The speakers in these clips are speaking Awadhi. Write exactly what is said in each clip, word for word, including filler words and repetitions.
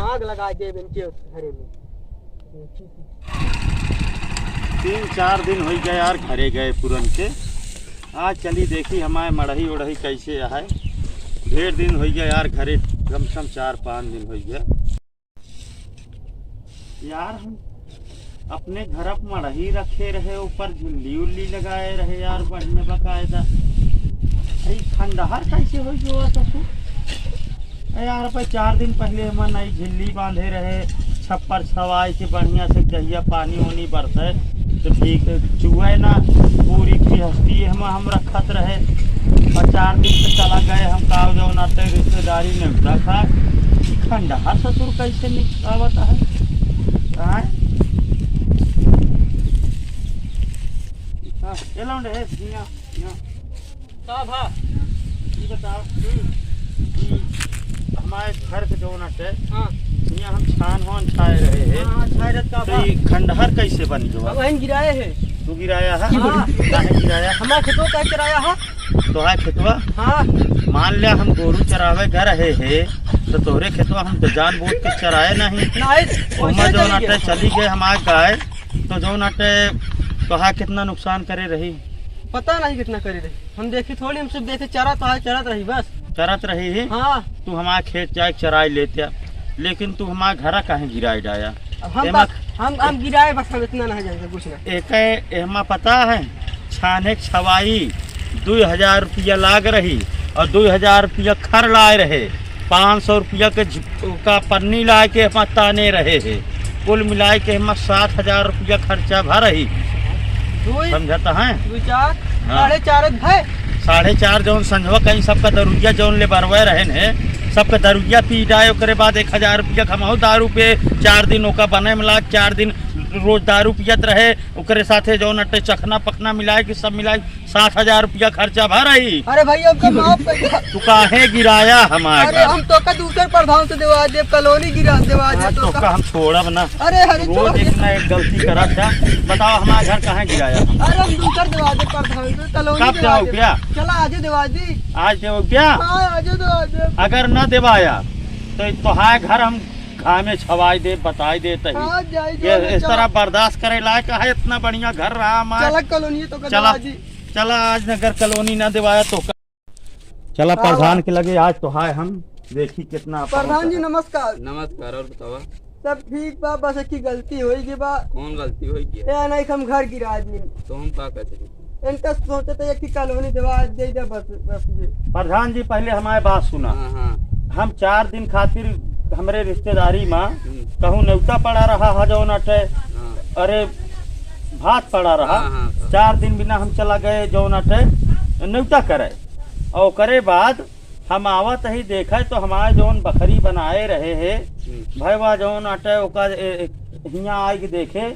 आग लगाइ देब इनके घरे में। तीन चार दिन होइ गए यार घरे गए पुरन के। आज चली देखी हमारे मड़ही ओढ़ही कैसे है। ढेर दिन होइ गए यार घरे, कम से कम चार पाँच दिन होइ गए। यार हम अपने घर प मड़ही रखे रहे, ऊपर झिल्ली उल्ली लगाए रहे यार, बढ़िया बकायदा। ई खंडहर कैसे होइ गवा ससुर? ए यार, पे चार दिन पहिले हम नई झिल्ली बांधे रहे, छप्पर छवाई के बढ़िया से, जहिया पानी ओनी बरसे तो ठीक चुए ना, पूरी गृहस्थी हम, हम रखत रहे। और चार दिन से चला गए हम, का जौन आते रिश्तेदारी में रखा। ई खंडहर ससुर कैसे निकावत है? आय? हाँ, ये लौंडे है, हियाँ, हियाँ। का भा? ई बताओ, हम्म। ई हमारे घर के जौन हटे, हाँ। हियाँ हम छान वान छाए रहे हैं। हाँ, हाँ, छाए रहत का तो भा? ई खंडहर कैसे बन गवा? अब वहीं गिराए है। तू गिराया है? हाँ। काहे गिराया? हमारे खेतवा का चराया है। तोहार खेतवा? हाँ। मान लिया हम गोरू चरावे घर रहे हैं, तो तोहरे खेतवा हम तो जान बूझ के चराए नहीं। नहीं, ओमा वैसे जौन चली हटे गया। चली गए हमारे गाय, तो जौन हटे तोहार कितना नुकसान करे रही? पता नहीं कितना करे रही, हम देखी थोड़ी, हम सिर्फ देखे चरा तो है, चरत रही बस। चरत रही ही? हाँ। तू हमारे खेत जाए चराई लेते, लेकिन तू हमारे घरा काहे गिराए डाया? अब हम एमा बस, हम, हम गिराए बस, हम इतना नहीं जानते, कुछ ना। एके एहमा पता है, छाने के छवाई दुई हजार रुपया लाग रही और दुई हजार रुपया खर लाए रहे, पाँच सौ रुपया के झ-, का पन्नी लाए के एहमा ताने रहे है। कुल मिलाए के एहमा सात हजार रुपया खर्चा भा रही। दुई, समझत हैं? दुई चार, हाँ। साढ़े चार भय। साढ़े चार जौन संझवा कहीं सबका दरुइया जौन ले बरवे रहन है, सबका दरुइया पी जाए, ओकरे बाद एक हजार रुपया कमाओ दारू पे, चार दिन ओका बने में लाग, चार दिन रोज दारू पियत रहे, ओकरे साथे जौन अटे चखना पखना मिलाए के सब मिलाए सात हजार रुपया खर्चा भा रही। अरे भाई, हमका माफ कर दे। तू काहे गिराया हमार अरे घर? हम तोका दूसर प्रधान से देवा देब, कॉलोनी गिरा देवा आज देब तोका। तोका हम छोड़ब ना। अरे, अरे, रोज छोड़ दे। एक ना एक गलती करत है। बताओ हमार घर काहे गिराया हम? अरे हम दूसर देवा देब प्रधान से, कॉलोनी कब देवा देबो देब। क्या? चला आज देवा दी। आज देबो क्या? हाँ, आज देवा देब। अगर ना देवाया तो तोहार घर हम घामे छवाई दे, बताई दे तही। हाँ, जाई ये जो इस चला। तरह बर्दाश्त करे लायक है, इतना बढ़िया घर रहा हमार। चला कॉलोनी तो चला, दरवाजी। चला आज अगर कॉलोनी ना देवाया तो का? चला का प्रधान बा? के लगे आज तो हाय हम देखी कितना प्रधान जी पहुंचा है। नमस्कार। नमस्कार, और बतावा? सब ठीक बा, बस एक ही गलती होई गई बा। कौन गलती होई गई? ए, नहीं, हम घर गिरा दी। तो हम का कर सके? इनका सोचे तो एक ही कॉलोनी देवा दे दे बस, बस ये। प्रधान जी, पहले हमारे बात सुना। हाँ, हाँ। हम चार दिन खातिर हमरे रिश्तेदारी मा हम्म। कहूँ नेवता पड़ा रहा है जौन अटे, हाँ। अरे भात पड़ा रहा, हाँ, हाँ, हाँ। चार दिन बिना हम चला गए जौन अटे नेवता करे। और ओकरे बाद हम आवत ही देखे तो हमारे जौन बखरी बनाए रहे है, हम्म। भैवा जौन अटे ओकर ए, ए, हियाँ आए के देखे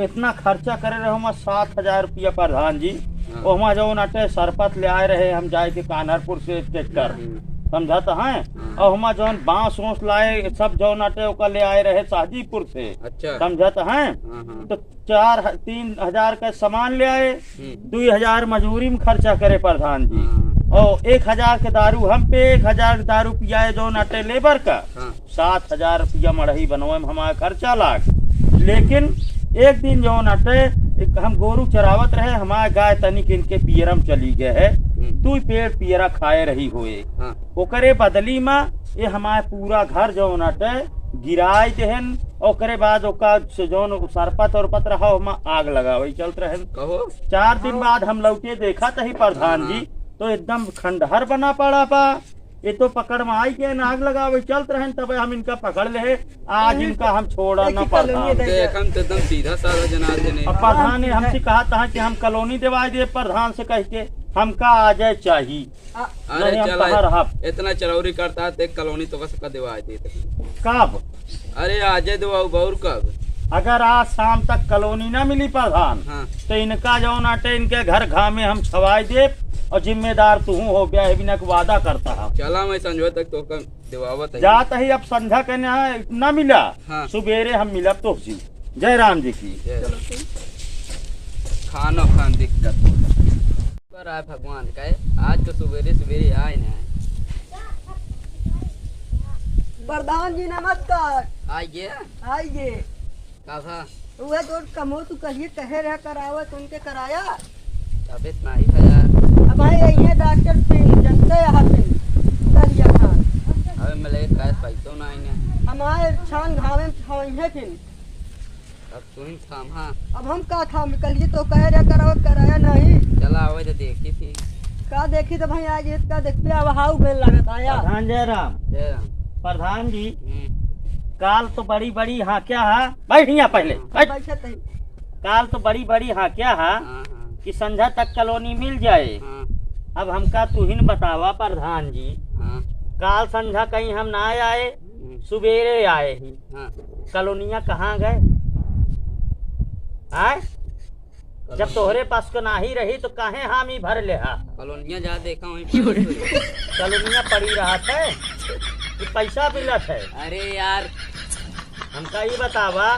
इतना खर्चा करे रहे, ओमा सात हजार रुपया प्रधान जी। हाँ। ओमा जौन अटे सरपत ले आए रहे, हम जाए के कान्हरपुर से ट्रैक्टर, हम्म। समझत हैं? हाँ। और ओमा जौन बांस ओंस लाए, सब जौन अटे ओका ले आए रहे शाहजीपुर से, अच्छा। समझत हैं? हाँ, हाँ। तो चार ह-, तीन हजार का सामान ले आए, हम्म। दुई हजार मजूरी में खर्चा करे प्रधान जी। हाँ। और एक हजार के दारू हम पे, एक हजार के दारू पियाए जौन अटे लेबर का। हाँ। सात हजार रुपया मड़ही बनवे में हमारा खर्चा लाग। लेकिन एक दिन जौन अटे, एक हम गोरू चरावत रहे, हमार गाय तनिक इनके पियरम चली गए है, हम्म। दुई पेड़ पियरा खाए रही होए। हाँ। ओकरे बदली में ये हमार पूरा घर जौन अटे गिराए देहन। ओकरे बाद ओका से जौन सरपत उरपत रहा, ओमा आग लगावे चलत रहन। कहो। चार दिन बाद हम लौटे, देखा तही प्रधान हाँ, जी, हाँ। तो एकदम खंडहर बना पड़ा बा। ये तो पकड़ में आई के नाग लगावे चलत रहन, तबे हम इनका पकड़ ले। आज इनका हम छोड़ा एक ना ही कॉलोनी प्रधान। है। देख, हम तो एकदम सीधा साधा जनार्दन है। अब प्रधान ने हमसे कहा था कि हम कॉलोनी देवाई दे प्रधान से कह के, हमका आ जाए चाही। आ, अरे नहीं, हम चला, कहाँ रहब? इतना चरौरी करता है, तो एक कॉलोनी तो सबका देवाई दे। कब? अरे आजे देवाऊ बौर कब? अगर आज शाम तक कॉलोनी ना मिली प्रधान, हाँ। तो इनका जौन आटे इनके घर घामे हम छवाई देब और जिम्मेदार तू हो गया है, बिना के वादा करता है। चला मैं संजोए तक तो कर देवावत है। जात ही अब संध्या के ना, ना मिला, हाँ। सुबेरे हम मिलब तो जी। जय राम जी की। जय राम। खाना खान दिक्कत होला। पर आए भगवान का, आज तो सुबेरे सुबेरे आए ना। प्रधान जी नमस्कार। आइए। आइए। का भा? उहे तो कमो तू कहिए कहे रहा करावत उनके कराया। तबीयत नाही है यार। अब भाई यही डॉक्टर फिन जनते यहाँ फिन करिया खान। अबे मिले का पैसो नाही है। हमारे छान घावे में छावे फिन। अब तू ही थाम, हाँ। अब हम का थाम, कल ये तो कहे रहे करावत कराया नहीं। चला आवे तो देखी थी। का देखी तो भाई आज ये का देखते अब हाउ बेल लागत आया। प्रधान जयराम। जयराम। प्रधान जी, हम्म। काल तो बड़ी बड़ी हाँक्या हा, बैठ यहाँ पहले, हाँ। बैठ। बैठत ही। काल तो बड़ी बड़ी हाँक्या हा हाँ, हाँ। कि संझा तक कॉलोनी मिल जाए। हाँ। अब हमका तुहिन बतावा प्रधान जी, हाँ। काल संझा कहीं हम ना आए, हम्म। सुबेरे आए ही। हाँ। कॉलोनिया कहाँ गए? आए? जब कॉलोनिया तोहरे पास को नाही रही तो काहे हामी भर ले हा? कॉलोनिया जा देखा वहीं पर। कॉलोनिया पड़ी रहत है कि पैसा मिलत है? अरे यार। हमका ई बतावा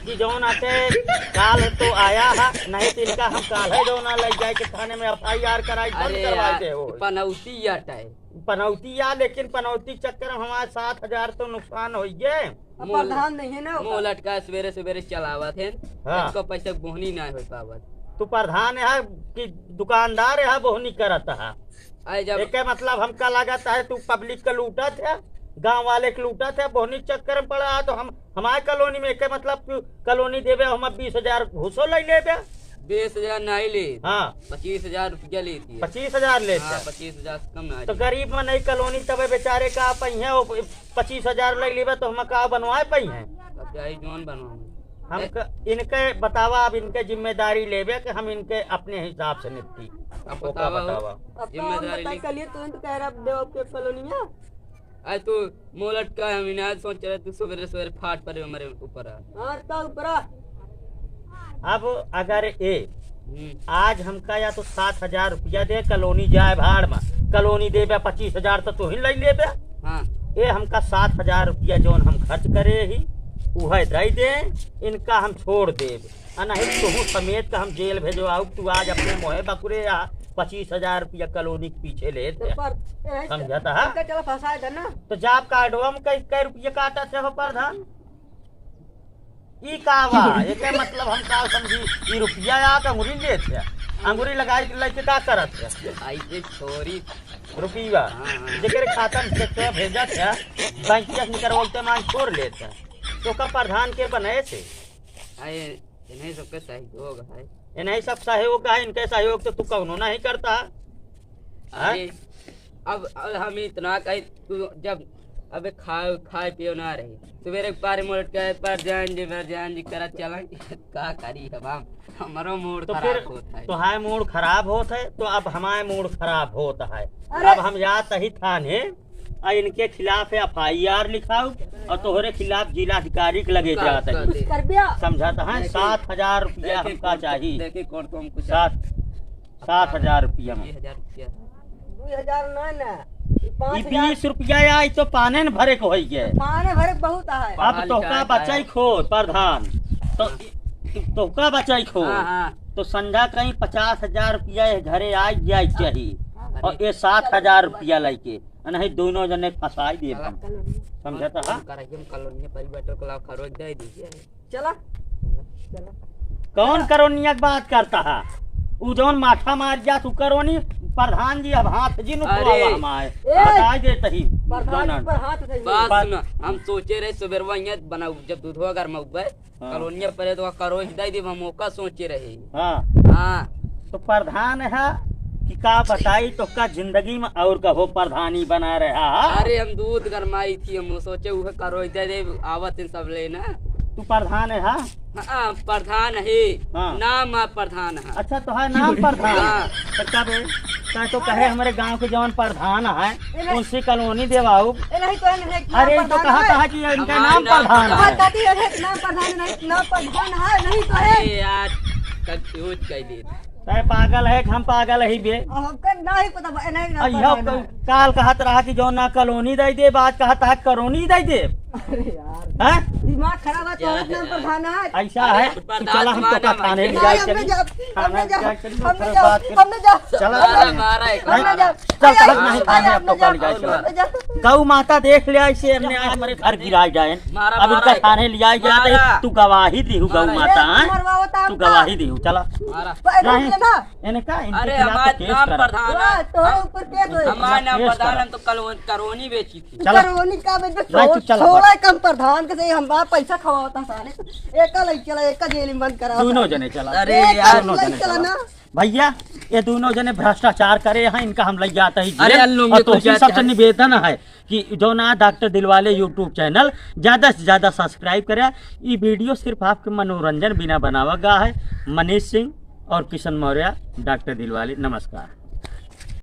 कि जौन आते काल तो आया है, नहीं तो इनका हम काल है जौन आ लग जाए कि थाने में एफ आई आर कराई, बंद अरे करवाई यार, दे हो। पनौती आटा है। पनौती या, लेकिन पनौती चक्कर में हमारे सात हजार तो नुकसान होइ गए। अब मुँह, प्रधान नहीं है ना मुँह ओकर। लटका सवेरे सवेरे चलावत है। हाँ। इसको पैसे बोहनी ना हो पावत। तू प्रधान है कि दुकानदार है, बोहनी करत है? अरे जब एके मतलब हमका लागत है तू पब्लिक के लूटत है, गांव वाले के लूटत है, बोहनी चक्कर में पड़ा है तो हम, हमारे कॉलोनी में एके मतलब तू कॉलोनी देवे, हम बीस हजार घूसो ले लेबे। बीस हजार नहीं ले। हाँ। पच्चीस हजार रुपया लेती है। पच्चीस हजार लेत हाँ, है। पच्चीस हजार से कम ना तो ले। गरीब मनई कॉलोनी तबे बेचारे का पइहें, वो पच्चीस हजार ले लेबे तो हम का बनवाए पइहें? अब जाई जौन बनवाऊँ। हम ए- क-, इनके बतावा, अब इनके जिम्मेदारी लेबे कि हम इनके अपने हिसाब से निपटी। अब ओका बतावा। बतावा। अब तो हम जिम्मेदारी बताई ली। कलिए, तुरंत कह रहा देव के कॉलोनिया। आज तू मोलट का हम इनाज सोच रहे, तू सवेरे सवेरे फाट पड़े हमारे ऊपर आ। हाँ, का ऊपर आ? अब अगर ए, हम्म। आज हमका या तो सात हजार रुपया दे, कॉलोनी जाए भाड़ में, कॉलोनी देबे पच्चीस हजार तो तू ही ले लेबे। हाँ। ए हमका सात हजार रुपया जौन हम खर्च करे ही, उहे दे दे, इनका हम छोड़ देब। आ नहीं तुहू समेत का हम जेल भेजवाऊ, तू आज अपने मोहे बकुरे आ पच्चीस हजार रुपया कॉलोनी के पीछे लेत तो है। पर, ए, समझत है? इनका चला फंसाए दे ना। तो जाब कार्डवा में कई, कई रुपया काटत है हो प्रधान? ई का बा? एके मतलब हम का समझी, ई रुपया आ के अंगुरी लेत है। अंगुरी लगाई के लेके का करत है? आई के छोरी। रुपया। हाँ, हाँ। जेकरे खाता में से तो भेजत है, बैंक से निकलवाते मान छोड़ लेत है। तो का प्रधान के बनाए थे? आए, इन्हीं सबके सहयोग है। इन्हीं सब सहयोग है, इनके सहयोग तो तू कौनो नहीं करता। हैं? अरे, अब, अब हम इतना कहीं, तू जब, अबे खा, खाए पियो ना रही, सवेरे के पारे मोड़ के पर जान जी, पर जान जी करत चला, का करी अब हम, हमारो मूड तो खराब फिर होत है। तोहार मूड खराब होत है, तो अब हमार मूड खराब होत है। अरे! अब हम जात ही थाने, आ इनके खिलाफ एफ आई आर लिखाऊ और तोहरे खिलाफ जिलाधिकारी के लगे का, जात का है। दे? कर दिया। समझत है? देखी, सात हजार रुपया देखी हमका कौन, चाही। देखी कौन कौन कुछ सात, सात हजार रुपया में। बीस हजार रुपया। दू हजार ना, ना। ई पाँच हजार। बीस रुपया आई तो पाने न भरे के होई गए। पाने भरे के बहुत है। अब पढ़ा तोहका लिखा बचाई है। खो प्रधान, तो हाँ। तोहका बचाई खो। हाँ, हाँ। तो संझा कहीं पचास हजार रुपया ए घरे आ जाए चाही। हाँ, और अरे। ये सात हजार रुपया लेके, आ नहीं दोनों जने फंसाई दे हम। समझत हा? कॉलोनी पर बैठल कला खरोच दे दीजिए। चला, चला। कौन करोनिया की बात करता है? उ जौन माठा मार जा तू करोनी, प्रधान जी अब हाथ जी नु अरे। खोआवा हमारे। ए! बताई देत ही। प्रधान जी पर हाथ उठाइए। बात पर सुन, हम सोचे रहे सुबेरवा यहाँ बनाऊ, जब दूधवा गरमाऊ बे, हाँ। कॉलोनिया परे तो करो ही दे दे, हम ओका सोचे रहे। हाँ। हाँ। तो प्रधान है कि का बताई तो का जिंदगी में और कहो प्रधानी बना रहा है। अरे हम दूध गरमाई थी, हम सोचे उहे करो ही दे दे, आवत हैं सब लेना। तू प्रधान है? हाँ, प्रधान है। हाँ। नाम है प्रधान है। अच्छा, तो है नाम प्रधान। हाँ। तो कब है? तो कहे हमारे गांव के जवान प्रधान है, ए, नहीं। उनसे कॉलोनी देवाऊ। ए, नहीं तो है, नहीं, अरे, नाम तो प्रधान कहा है। था कि इनका हमारे नाम नाम प्रधान प्रधान। है। हाँ, कहती है, नाम प्रधान नहीं, नाम प्रधान है, नहीं तो है। अरे यार, confuse कर दिए। तै पागल है कि हम पागल ही बे? अब हमका नहीं पता, ए, नहीं, नाम अइहो प्रधान है। काल कहत रहा कि जौन ना कॉलोनी दे दे, आज कहत है करोनी दे दे। अरे यार, हैं? दिमाग खराब है, तोहरे नाम प्रधान है। ऐसा है कि चला, हम तोका थाने ले जाए चली। थाने ले जाए चली, हम ना जाब, हम ना जाब। चला, मारा, मारा, हम ना जाब। चल, चल, नहीं, थाने अब तोका ले जाए चला। गौ माता देख लिया इसे, हमने आज हमारे घर गिराए जाए। मारा, अब इनका मारा, थाने ले जाए जाए, मारा। तू गवाही दिहू गौ माता, हैं? तू गवाही दिहू, चला। मारा। नहीं। इनका, इनके अरे, खिलाफ हमारे तो केस नाम करा। प्रधान है। वाह, तोहरे ऊपर केस होई। हमारे नाम केस प्रधान करा। है, हम तो कलो-, करोनी बेची थी। चला। करोनी का बेच दे, नहीं, तू चला। छोड़ा, कम प्रधान के से हम बाप पैसा खवावता साले। एका लई चला, एका जेल में बंद करा। दोनों जने चला। अरे एका यार। दोनों जने चला चला। ना। भैया, ये दोनों जने भ्रष्टाचार करे हैं, इनका हम लई जाता ही अरे जेल। यार, लुंगी और खुल तोहसे जाता सबसे है। निवेदन है कि जो ना डॉक्टर दिलवाले YouTube चैनल ज्यादा से ज्यादा subscribe करे। ई video सिर्फ आपके मनोरंजन बिना बनावा गा है। मनीष सिंह और किशन मौर्य, डॉक्टर दिलवाले, नमस्कार।